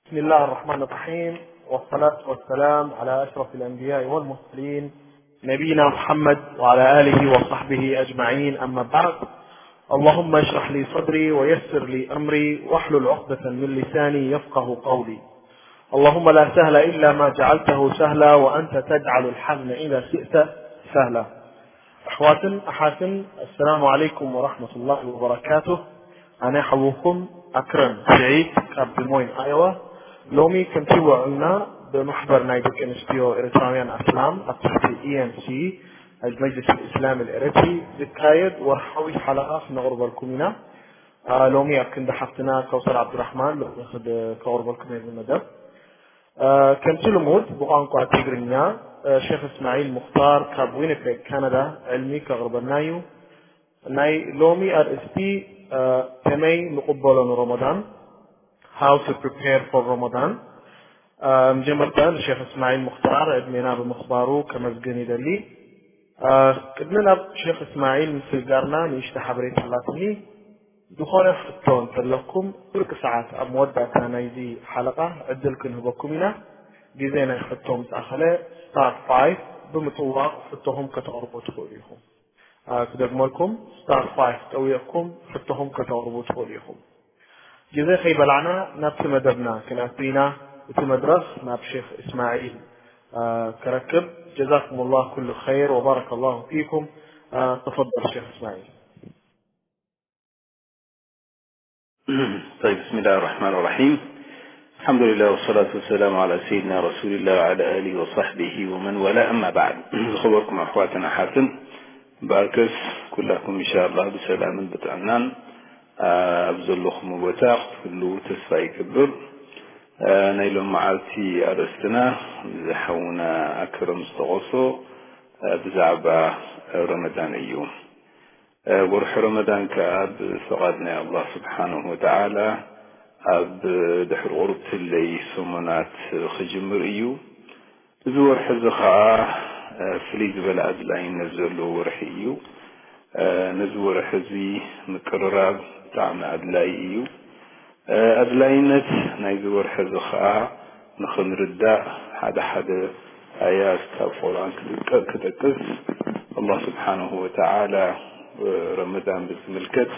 بسم الله الرحمن الرحيم، والصلاة والسلام على أشرف الأنبياء والمرسلين، نبينا محمد وعلى آله وصحبه أجمعين، أما بعد. اللهم اشرح لي صدري ويسر لي أمري واحلل عقدة من لساني يفقه قولي. اللهم لا سهل إلا ما جعلته سهلا وأنت تجعل الحزن إذا شئت سهلا. ኣሕዋትን ኣሓትን፣ ኣሰላሙ ዓለይኩም ወራሕመቱላሂ ወበረካቱህ። ኣነ ሓውኹም ኣክረም ስዒድ ካብ ድሞይን ኣዮዋ። ሎሚ ከምቲ ውዕልና ብማሕበር ናይ ደቂ ኣንስትዮ ኤርትራውያን ኣስላም ኣብ ትሕቲ ኢኤምሲ፣ መጅልስ ልእስላም ልኤረትሪ፣ ዝካየድ ወርሓዊ ሓለቓ ክነቕርበልኩም ኢና። ሎሚ ኣብ ክንዲ ሓፍትና ከውሰር ዓብዱራሕማን ሎሚ ክድ- ከቕርበልኩም እየ እዚ መደብ። ከምቲ ልሙድ ብቋንቋ ትግርኛ፣ ሼክ እስማዒል ሙኽታር ካብ ዊኒፔግ ካናዳ ዕልሚ ከቕርበልና እዩ። ናይ ሎሚ ኣርእስቲ ከመይ ንቕበሎ ንሮሞዳን፣ how to prepare for Ramadan። መጀመርታ ንሼክ እስማዒል ሙኽታር ዕድሜና ብምኽባሩ ከመስግን ይደሊ። ቅድሚ ናብ ሼክ እስማዒል ምስግጋርና ንእሽቶ ሓበሬታ ኣላትኒ። ዝኾነ ሕቶ እንተለኩም ፍርቂ ሰዓት ኣብ መወዳእታ ናይዚ ሓለቓ ዕድል ክንህበኩም ኢና። ግዜ ናይ ሕቶ ምስ ኣኸለ ስታር ፋይፍ ብምጥዋቕ ሕቶኹም ከተቕርቡ ትኽእሉ ኢኹም። ክደግመልኩም፣ ስታር ፋይፍ ጠዊቕኩም ሕቶኹም ከተቕርቡ ትኽእሉ ኢኹም። ግዜ ከይበላዕና ናብቲ መደብና ክንኣቱ ኢና። እቲ መድረኽ ናብ ሼክ እስማዒል ክረክብ። ጀዛኩም ላህ ኩሉ ኸይር ወባረከ ላሁ ፊኩም። ተፈضل ሼክ እስማዒል። طيب، بسم الله الرحمن الرحيم. الحمد لله والصلاة والسلام على سيدنا رسول الله وعلى آله وصحبه ومن والاه، أما بعد. ዝኸበርኩም ኣሕዋትን ኣሓትን፣ እምበኣርከስ ኩላኩም ኢንሻኣላህ ብሰላምን ብጥዕናን ኣብ ዘለኹም ቦታ ክትህልዉ ተስፋ ይገብር። ናይ ሎም መዓልቲ ኣርእስትና ዝሓውና ኣክረም ዝተቐሶ ብዛዕባ ረመዳን እዩ። ወርሒ ረመዳን ከኣ ብፍቓድ ናይ ኣላህ ስብሓንሁ ወተዓላ ኣብ ድሕሪ ቁሩብ ትለይ ሰሙናት ክጅምር እዩ። እዚ ወርሒ እዚ ኸኣ ፍልይ ዝበለ ኣድላይነት ዘለዎ ወርሒ እዩ። ነዚ ወርሒ እዚ ምቅርራብ ብጣዕሚ ኣድላይ እዩ። ኣድላይነት ናይዚ ወርሒ እዚ ኸኣ ንኽንርዳእ ሓደ ሓደ ኣያት ካብ ቁርኣን ክጥቀስ። ኣላህ ስብሓንሁ ወተዓላ ረመዳን ብዝምልከት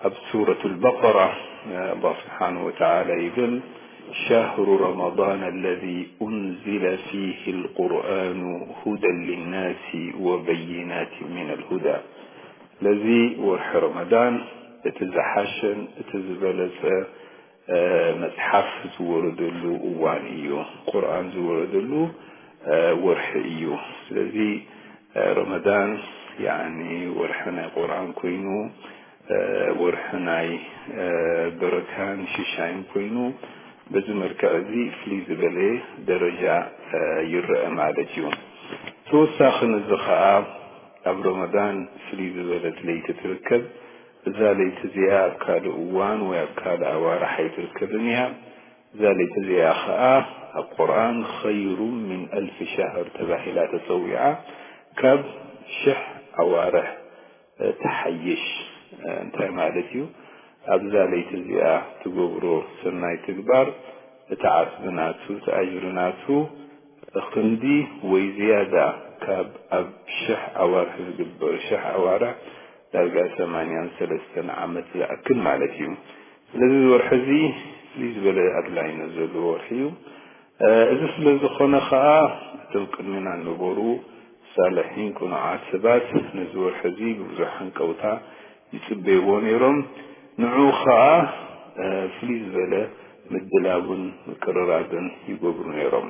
ኣብ ሱረቱል በቀራ ኣላህ ስብሓንሁ ወተዓላ ይብል፣ شهر رمضان الذي أنزل فيه القرآن هدى للناس وبينات من الهدى። ስለዚ ወርሒ ረመዳን እቲ ዝሓሸን እቲ ዝበለጸ መጽሓፍ ዝወረደሉ እዋን እዩ። ቁርኣን ዝወረደሉ ወርሒ እዩ። ስለዚ ረመዳን ያኒ ወርሒ ናይ ቁርኣን ኮይኑ፣ ወርሒ ናይ በረካን ሽሻይን ኮይኑ፣ በዚ መልክዕ እዚ ፍልይ ዝበለ ደረጃ ይረአ ማለት እዩ። ተወሳኺ ነዚ ኸኣ ኣብ ረመዳን ፍልይ ዝበለት ለይቲ ትርከብ። እዛ ለይቲ እዚኣ ኣብ ካልእ እዋን ወይ ኣብ ካልእ ኣዋርሕ ኣይትርከብን እያ። እዛ ለይቲ እዚኣ ኸኣ ኣብ ቁርኣን ኸይሩ ምን ኣልፊ ሸህር ተባሂላ ተጸዊዓ። ካብ ሽሕ ኣዋርሕ ትሓይሽ። እንታይ ማለት እዩ? ኣብዛ ለይቲ እዚኣ ትገብሮ ሰናይ ትግባር እቲ ዓስቢ ናቱ፣ እቲ ኣጅሪ ናቱ ክንዲ ወይ ዝያዳ ካብ ኣብ ሽሕ ኣዋርሕ ዝግበር፣ ሽሕ ኣዋርሕ ዳርጋ ሰማንያን ሰለስተን ዓመት ዝኣክል ማለት እዩ። ስለዚ እዚ ወርሒ እዚ ፍልይ ዝበለ ኣድላይነት ዘለዎ ወርሒ እዩ። እዚ ስለ ዝኾነ ኸኣ እቶም ቅድሜና ዝነበሩ ሳልሒን ቅኑዓት ሰባት ነዚ ወርሒ እዚ ብብዙሕ ሃንቀውታ ይጽበይዎ ነይሮም። ንዕኡ ኸኣ ፍልይ ዝበለ ምድላውን ምቅርራብን ይገብሩ ነይሮም።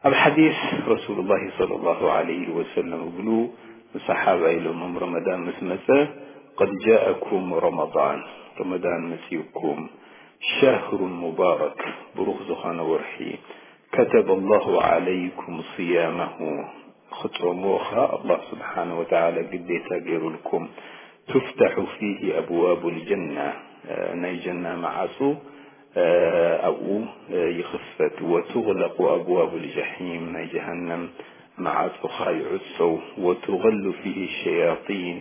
ኣብ ሓዲስ ረሱሉላሂ ሰለላሁ ዐለይሂ ወሰለም ይብሉ፣ ንሰሓባ ኢሎሞም ረመዳን ምስ መጸ፣ ቀድ ጃእኩም ረመዳን፣ ረመዳን መጺኡኩም፣ ሸህሩን ሙባረክ፣ ብሩኽ ዝኾነ ወርሒ፣ ከተበ ላሁ ዐለይኩም ስያመሁ፣ ክጾምዎ ኸኣ ኣላህ ስብሓነ ወተዓላ ግዴታ ገይሩልኩም። ቱፍተሑ ፊሂ ኣብዋቡ ልጀና፣ ናይ ጀና መዓጹ ኣብኡ ይኽፈት። ወቱግለቁ ኣብዋቡ ልጀሒም፣ ናይ ጀሃነም መዓጹ ኸኣ ይዕጸው። ወቱገሉ ፊሂ ሸያጢን፣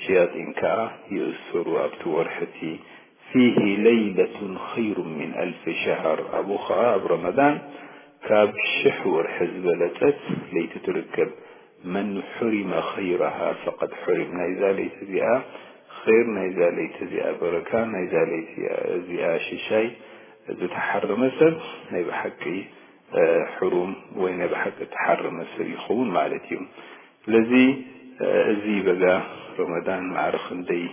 ሸያጢን ከኣ ይእሰሩ ኣብቲ ወርሒ እቲ። فيه ليلة خير من ألف شهر. ኣብኡ ኸዓ ኣብ ረመዳን ካብ ሽሕ ወርሒ ዝበለጸት ለይቲ ትርከብ። من حرم خيرها فقد حرم። ናይዛ ለይቲ እዚኣ ኸይር፣ ናይዛ ለይቲ እዚኣ በረካ፣ ናይዛ ለይቲ እዚኣ ሽሻይ ዝተሓረመ ሰብ ናይ ብሓቂ ሕሩም ወይ ናይ ብሓቂ እተሓረመ ሰብ ይኸውን ማለት እዩ። ስለዚ እዚ በጋ ረመዳን ማዕረ ክንደይ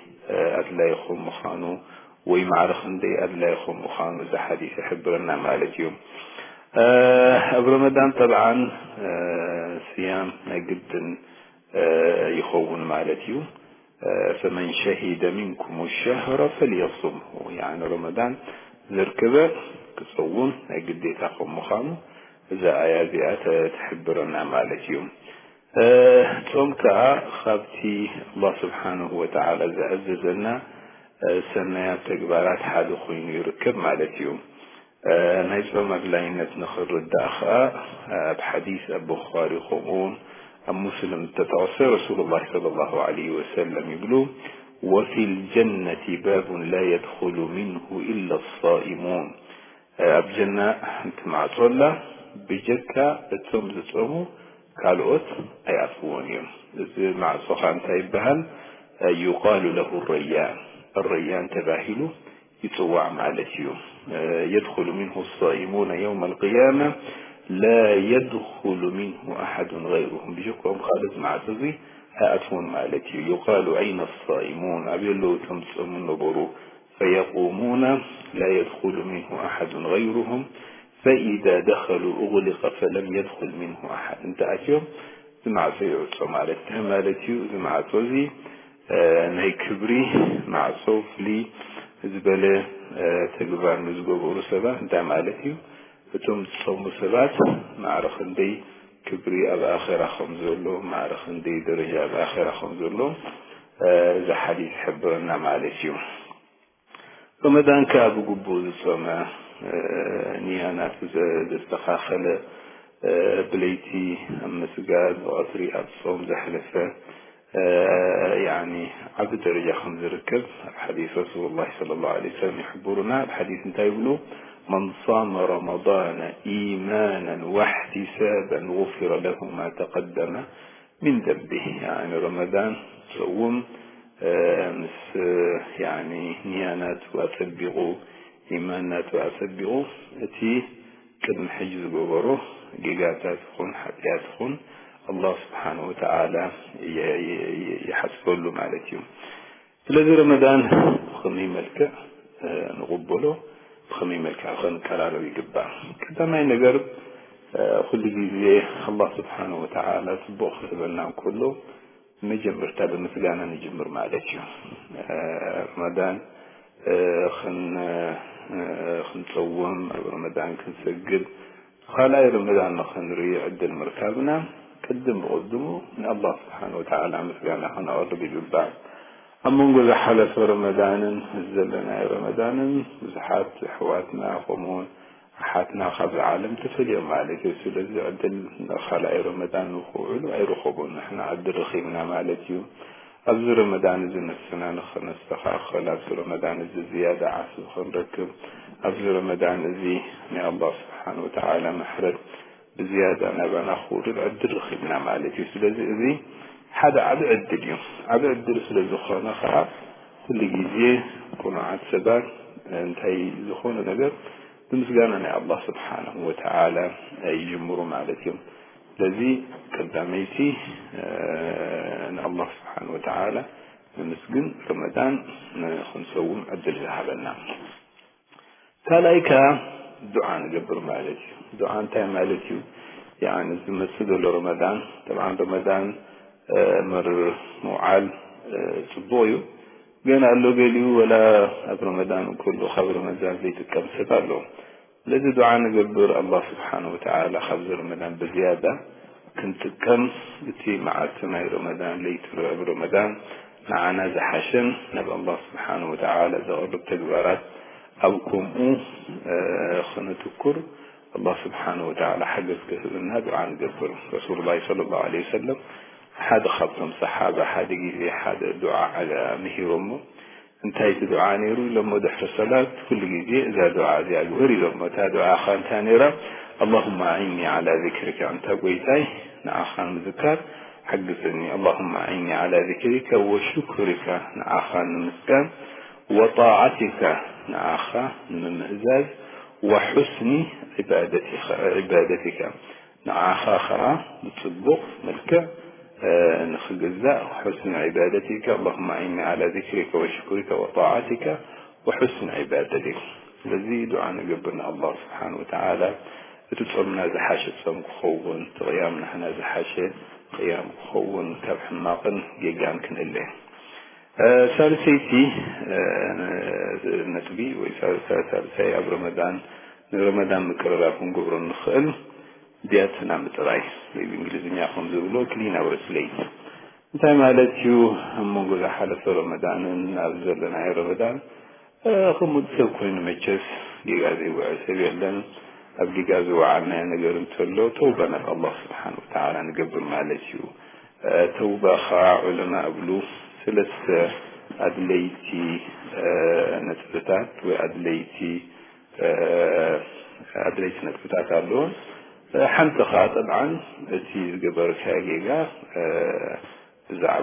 ኣድላይ ከም ምዃኑ ወይ ማዕረ ክንደይ ኣድላይ ከም ምዃኑ እዚ ሓዲስ ይሕብረና ማለት እዩ። ኣብ ረመዳን ጠብዓን ስያም ናይ ግድን ይኸውን ማለት እዩ። ፈመን ሸሂደ ሚንኩም ሸህረ ፈልየሱምሁ። ያኒ ረመዳን ዘርከበ ክጸውም ናይ ግዴታ ከም ምዃኑ እዛ ኣያ እዚኣ ተ-፣ ትሕብረና ማለት እዩ። ጾም ከኣ ካብቲ ኣላህ ስብሓንሁ ወተዓላ ዝኣዘዘና ሰናያት ተግባራት ሓደ ኮይኑ ይርከብ ማለት እዩ። ናይ ጾም ኣድላይነት ንኽንርዳእ ኸኣ ኣብ ሓዲስ ኣብ ቡኻሪ ከምኡውን ኣብ ሙስልም እተጠቕሰ ረሱሉላህ ሰለላሁ ዐለይሂ ወሰለም ይብሉ፣ "ወፊል ጀነቲ ባቡን ላ የድኹሉ ሚንሁ ኢላ ሳኢሙን።" ኣብ ጀና ሓንቲ ማዕጾ ኣላ፣ ብጀካ እቶም ዝጾሙ ካልኦት ኣይኣትውዎን እዮም። እዚ ማዕጾ ኸኣ እንታይ ይበሃል? ዩቃሉ ለሁ ረያን፣ ረያን ተባሂሉ ይጽዋዕ ማለት እዩ። የድኹሉ ሚንሁ ሳኢሙነ የውመል ቅያማ ላ የድኹሉ ሚንሁ ኣሓዱን ገይሩሁም። ብጀክኦም ካልእ እዚ ማዕጾ እዚ ኣይኣትዉን ማለት እዩ። ዩቃሉ ኣይነ ሳኢሙን፣ ኣበይ ኣለዉ እቶም ዝጸሙ ነበሩ? ፈየቁሙነ ላ የድኹሉ ሚንሁ ኣሓዱን ገይሩሁም ፈኢዛ ደኸሉ ኡግሊቀ ፈለም የድኹል ሚንሁ ኣሓድ። እንተ ኣትዮም እዚ ማዕጾ ይዕጾ ማለት እንታይ ማለት እዩ? እዚ ማዕጾ እዚ ናይ ክብሪ ማዕጾ፣ ፍልይ ዝበለ ተግባር ንዝገበሩ ሰባት እንታይ ማለት እዩ? እቶም ዝጾሙ ሰባት ማዕረ ክንደይ ክብሪ ኣብ ኣኼራ ከም ዘሎ፣ ማዕረ ክንደይ ደረጃ ኣብ ኣኼራ ከም ዘሎ እዚ ሓዲስ ይሕብረና ማለት እዩ። ረመዳን ከኣ ብግቡእ ዝጾመ፣ ንያ ናቱ ዘ-፣ ዘስተኻኸለ፣ ብለይቲ ኣብ ምስጋድ፣ ብቐትሪ ኣብ ጾም ዘሕለፈ፣ ያኒ ዓቢ ደረጃ ከም ዝርከብ ኣብ ሓዲስ ረሱሉላህ ሰለላሁ ዐለይሂ ወሰለም ይሕብሩና። ኣብ ሓዲስ እንታይ ይብሉ? "መን ሳመ ረመዳነ ኢማናን ወሕቲሳባን ጉፊረ ለሁ ማ ተቀደመ ሚን ዘንቢህ።" ያኒ ረመዳን ጸውም ምስ ያኒ ንያ ናቱ ኣጸቢቑ፣ ኢማን ናቱ ኣጸቢቑ፣ እቲ ቅድሚ ሕጂ ዝገበሮ ጌጋታት ይኹን ሓጢኣት ይኹን ኣላህ ስብሓነሁ ወተዓላ ይ-፣ ይ-፣ ይ-፣ ይሓጽበሉ ማለት እዩ። ስለዚ ረመዳን ብኸመይ መልክዕ ንቕበሎ፣ ብኸመይ መልክዕ ክንቀራረብ ይግባእ? ቀዳማይ ነገር ኩሉ ግዜ ኣላህ ስብሓነሁ ወተዓላ ጽቡቕ ክህበና እንከሎ መጀመርታ ብምስጋና ንጅምር ማለት እዩ። ረመዳን ክን-፣ ክንጸውም፣ ኣብ ረመዳን ክንሰግድ፣ ካልኣይ ረመዳን ንኽንርኢ ዕድል ምርካብና ቅድም ብቕድሙ ንኣላህ ስብሓን ወተዓላ ምስጋና ክነቕርብ ይግባእ። ኣብ መንጎ ዝሓለፈ ረመዳንን ዘለናዮ ረመዳንን ብዙሓት ኣሕዋትና ከምኡውን ኣሓትና ካብዚ ዓለም ተፈልዮም ማለት እዩ። ስለዚ ዕድል ካልኣይ ረመዳን ንኽውዕሉ ኣይረኸቡን። ንሕና ዕድል ረኺብና ማለት እዩ። ኣብዚ ረመዳን እዚ ነፍስና ንኽነስተኻኽል፣ ኣብዚ ረመዳን እዚ ዝያዳ ዓስቢ ክንረክብ፣ ኣብዚ ረመዳን እዚ ናይ ኣላህ ስብሓን ወተዓላ ምሕረት ብዝያዳ ናባና ክውርድ ዕድል ረኺብና ማለት እዩ። ስለዚ እዚ ሓደ ዓቢ ዕድል እዩ። ዓቢ ዕድል ስለ ዝኾነ ኸዓ ኩሉ ግዜ ቅኑዓት ሰባት እንታይ ዝኾነ ነገር ብምስጋና ናይ ኣላህ ስብሓነሁ ወተዓላ ይጅምሩ ማለት እዮም። ስለዚ ቀዳመይቲ ንኣላህ ስብሓነሁ ወተዓላ ንምስግን ረመዳን ክንሰውም ዕድል ዝሃበና። ካልኣይ ከኣ ዱዓ ንገብር ማለት እዩ። ዱዓ እንታይ ማለት እዩ? ያኒ ዝመጽእ ዘሎ ረመዳን፣ ጠብዓን ረመዳን መር ምውዓል ጽቡቕ እዩ። ግን ኣሎ ገሊኡ ወላ ኣብ ረመዳን እንከሎ ካብ ረመዳን ዘይጥቀም ሰብ ኣሎ። ስለዚ ዱዓ ንገብር ኣላህ ስብሓን ወተዓላ ካብዚ ረመዳን ብዝያዳ ክንጥቀም፣ እቲ መዓልቲ ናይ ረመዳን ለይቲ ርዕብ ረመዳን ንዓና ዝሓሸን ናብ ኣላህ ስብሓን ወተዓላ ዘቕርብ ተግባራት ኣብ ከምኡ ክነትኩር ኣላህ ስብሓን ወተዓላ ሓገዝ ክህብና ዱዓ ንገብር። ረሱሉላህ ሰለላሁ ዐለይሂ ወሰለም ሓደ ካብቶም ሰሓባ ሓደ ግዜ ሓደ ዱዓ ምሂሮሞ እንታይ እቲ ዱዓ ነይሩ ኢሎሞ፣ ድሕሪ ሰላት ኩሉ ግዜ እዛ ዱዓ እዚኣ ግበር ኢሎሞ። እታ ዱዓኻ እንታይ ነይራ? ኣላሁመ ኣዒኒ ዓላ ዚክሪካ፣ ኣንታ ጎይታይ ንዓኻ ንምዝካር ሓግዘኒ። ኣላሁመ ኣዒኒ ዓላ ዚክሪካ ወሹክሪካ፣ ንዓኻ ንምስጋን፣ ወጣዓቲካ፣ ንዓኻ ንምምህዛዝ፣ ወሑስኒ ዒባደቲኻ- ዒባደቲካ፣ ንዓኻ ኸዓ ብጽቡቕ መልክዕ ንኽግዛእ፣ ሑስኒ ዒባደቲካ። ኣላሁመ ኣዒኒ ዓላ ዚክሪካ ወሽኩሪካ ወጣዓቲካ ወሑስኒ ዒባደቲካ። ስለዚ ዱዓ ንገብር ንኣላህ ስብሓን ወተዓላ፣ እቲ ጾምና ዝሓሸ ጾም ክኸውን፣ እቲ ቅያም ናህና ዝሓሸ ቅያም ክኸውን፣ ካብ ሕማቕን ጌጋን ክንእለ። ሳልሰይቲ ነጥቢ ወይ ሳልሳይ ኣብ ረመዳን፣ ንረመዳን ምቅርራብ ክንገብሮ ንኽእል ድያትና ምጥራይ፣ ወይ ብእንግሊዝኛ ከም ዝብሎ ክሊን ኣወር ስሌት። እንታይ ማለት እዩ? ኣብ መንጎ ዝሓለፈ ረመዳንን ኣብዚ ዘለናዮ ረመዳን ከምኡ ሰብ ኮይኑ መቸስ ጌጋ ዘይውዕል ሰብ የለን። ኣብ ጌጋ ዝወዓልናዮ ነገር እንተሎ ተውባ ናብ ኣላህ ስብሓን ወተዓላ ንገብር ማለት እዩ። ተውባ ኸዓ ዑለማ እብሉ ሰለስተ ኣድለይቲ ነጥብታት ወይ ኣድለይቲ ኣድለይቲ ነጥብታት ኣለዎ። ሓንቲ ኸዓ ጠብዓን እቲ ዝገበርካዮ ጌጋ ብዛዕባ